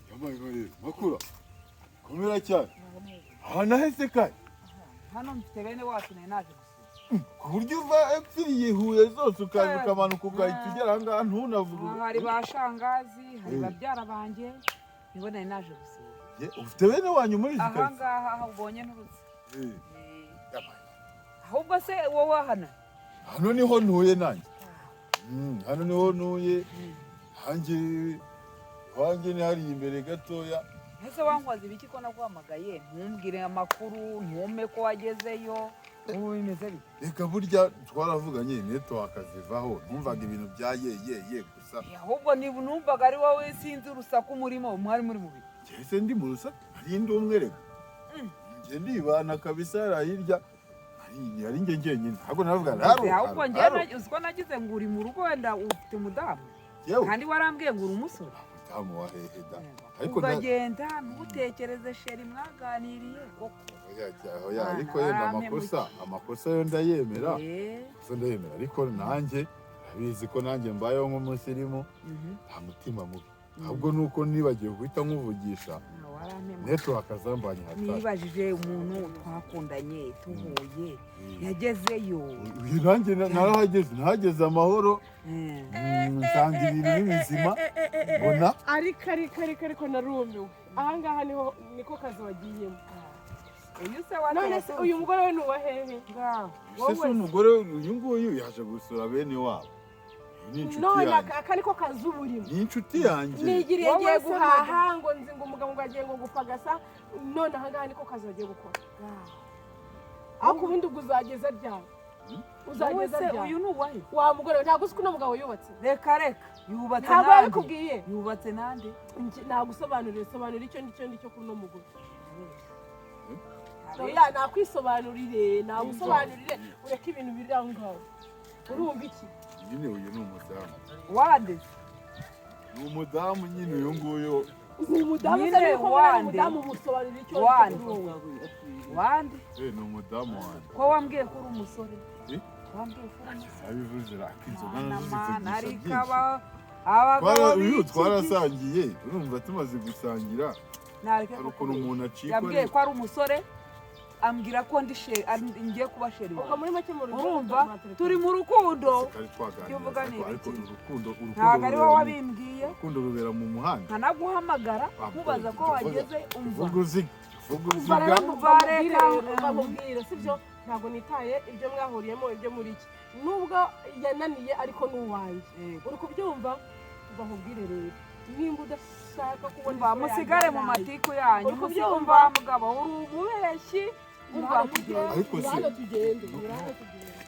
Yabaye rero makura komera cyane. Aha nahese kare. Hano mfite bene wacu nari naje gusura. Ku buryo uva epfiriye Huye zose, ukaza ukamanuka, ugahita ugera aha ngaha ntunavuge? Aha hari ba shangazi, hari babyara banjye, nibo nari naje gusura. Ye, ufite bene wanyu muri izi Aha karitsiye? ngaha, aho ubonye nturutse. Yabaye. Ahubwo se wowe hano? Hano niho ntuye nanjye. Hano niho ntuye hanjye, iwanjye ni hariya imbere gatoya. Ese wankwaza ibiki ko naguhamagaye ntumbwire amakuru, ntume ko wagezeyo? Ubu bimeze bite? Reka, burya twaravuganye, network zivaho, numvaga ibintu bya ye ye ye gusa. Ahubwo niba numvaga ari wowe, sinzi urusaku murimo, mwari muri mu biki? Njye ndi mu rusaku? Hari indi umwe reka njye ndibana kabisa hariya hirya, hari njye njyenyine, ntabwo navuga raro. Ahubwo njye uzi ko nagize ngo uri mu rugo, wenda ufite umudamu. Yewe. Kandi warambwiye ngo uri umusore. Umudamu wa hehe da? Ariko Ukagenda ntutekereze chéri mwaganiriye koko. Oya, oya, ariko yenda amakosa yo ndayemera. Amakosa ndayemera, ariko nanjye abizi ko nanjye mbayeho nk'umusirimu. Nta mutima mubi, ahubwo ni uko nibagiwe guhita nkuvugisha. Warampemukiye. Network zambanye hatari. Nibajije umuntu twakundanye tuhuye yagezeyo. Uyu nanjye narahageze, nahageze amahoro. Nsanga ibintu ni bizima mbona. Ariko narumiwe. Ahangaha niho niko kazi wagiyemo? Uyu se? None se uyu mugore we ni uwa hehe? Ngaho. Se si umugore uyu nguyu yaje gusura bene wabo. Uyu ni inshuti None yanjye. aka niko kazi uba urimo? Ni inshuti yanjye. Nigiriye Wowe ngiye se? guhaha ngo nzi ngo umugabo ngo agiye ngo gupagasa, none ahangaha niko kazi bagiye gukora. Ariko ubundi ubwo uzageza ryari? Wowe Uzageza se ryari? uyu ni uwahe? Wa mugore we, ntabwo uzi ko uno mugabo yubatse? Reka reka, yubatse Ntabwo nande? yabikubwiye? Yubatse nande? Nagusobanurire, sobanura icyo ndicyo ndicyo kuri uno mugore. Oya, nakwisobanurire, nagusobanurire, ureke ibintu biri aho ngaho. Urumva iki? Nyine uyu ni umudamu. Wande? Ni umudamu nyine uyu nguyu. Ni umudamu se? Nyine Nuko mbona ari wande. umudamu, musobanurire icyo Wande. ndicyo kuri wowe. Wande? Ni umudamu wanjye. Ko wambwiye ko uri umusore? Eh? Wambwiye ko uri umusore. Abivuze raka inzoga Mana, nazo mana, zivugisha ariko byinshi. Abagabo Uyu b'iki gihe. twarasangiye, urumva tumaze gusangira Nareke hari ukuntu kukubeshya. umuntu acikwa. Yambwiye ko ari umusore, ambwira ko ndi chéri, ngiye kuba chéri Ubwo wawe. muri make mu rugo Urumva turi mu rukundo. Kari twaganira. Ibyo uvuga ni Ariko ibiki? urukundo, urukundo Ntabwo ari wowe rubera wabimbwiye. Urukundo rubera mu muhanda. Nkanaguhamagara nkubaza ko wageze, umva. Vuga uziga, vuga Umva uziga. rero, Umva, mubwire reka. rero, umva mubwire, sibyo? Ntabwo nitaye ibyo mwahuriyemo, ibyo muri iki, nubwo yananiye ariko ni uwanjye. Yego. Uri kubyumva? Umva nkubwire rero, nimba udashaka kubona Umva, isura musigare yanjye mu yaraye. matiku yanyu. Uri kubyumva? Umva mugabo, uri umubeshyi, umva mugende. Ariko se Hano tugende, hano tugende.